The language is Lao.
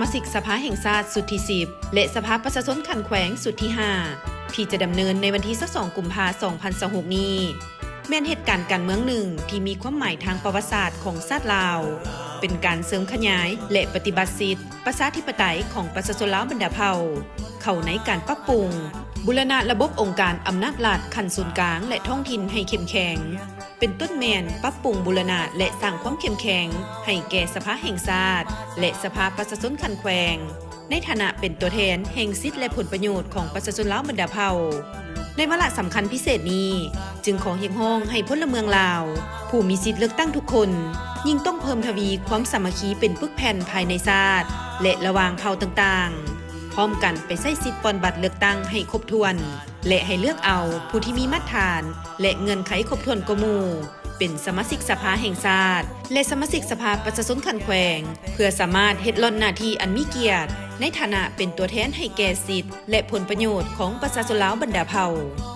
ມາຊິກສະພາແຫ່ງຊາດຊຸດທີສິບ ແລະ ສະພາປະຊາຊົນຂັ້ນແຂວງຊຸດທີຫ້າ ທີ່ຈະດຳເນີນໃນວັນທີຊາວສອງ ກຸມພາ ສອງພັນຊາວຫົກນີ້ ແມ່ນເຫດການການເມືອງໜຶ່ງທີ່ມີຄວາມໝາຍທາງປະຫວັດສາດຂອງຊາດລາວ, ເປັນການເສີມຂະຫຍາຍ ແລະ ປະຕິບັດສິດປະຊາທິປະໄຕຂອງປະຊາຊົນລາວບັນດາເຜົ່າ ເຂົ້າໃນການປັບປຸງ, ບູລະນະລະບົບອົງການອຳນາດລັດຂັ້ນສູນກາງ ແລະ ທ້ອງຖິ່ນໃຫ້ເຂັ້ມແຂງ, ເປັນຕົ້ນແມ່ນປັບປຸງບູລະນະ ແລະ ສ້າງຄວາມເຂັ້ມແຂງໃຫ້ແກ່ສະພາແຫ່ງຊາດ ແລະ ສະພາປະຊາຊົນຂັ້ນແຂວງ ໃນຖານະເປັນຕົວແທນແຫ່ງສິດ ແລະ ຜົນປະໂຫຍດຂອງປະຊາຊົນລາວບັນດາເຜົ່າ. ໃນວາລະສຳຄັນພິເສດນີ້ ຈຶ່ງຂໍຮຽກຮ້ອງໃຫ້ພົນລະເມືອງລາວ ຜູ້ມີສິດເລືອກຕັ້ງທຸກຄົນ ຍິ່ງຕ້ອງເພີ່ມທະວີຄວາມສາມັກຄີເປັນປຶກແຜ່ນພາຍໃນຊາດ ແລະ ລະຫວ່າງເຜົ່າຕ່າງໆ, ພ້ອມກັນໄປໃຊ້ສິດປ່ອນບັດເລືອກຕັ້ງໃຫ້ຄົບຖ້ວນ ແລະ ໃຫ້ເລືອກເອົາຜູ້ທີ່ມີມາດຖານ ແລະ ເງື່ອນໄຂຄົບຖ້ວນກວ່າໝູ່ ເປັນສະມາຊິກສະພາແຫ່ງຊາດ ແລະ ສະມາຊິກສະພາປະຊາຊົນຂັ້ນແຂວງ ເພື່ອສາມາດເຮັດລ່ອນໜ້າທີ່ອັນມີກຽດ ໃນຖານະເປັນຕົວແທນໃຫ້ແກ່ສິດ ແລະ ຜົນປະໂຫຍດຂອງປະຊາຊົນລາວບັນດາເຜົ່າ.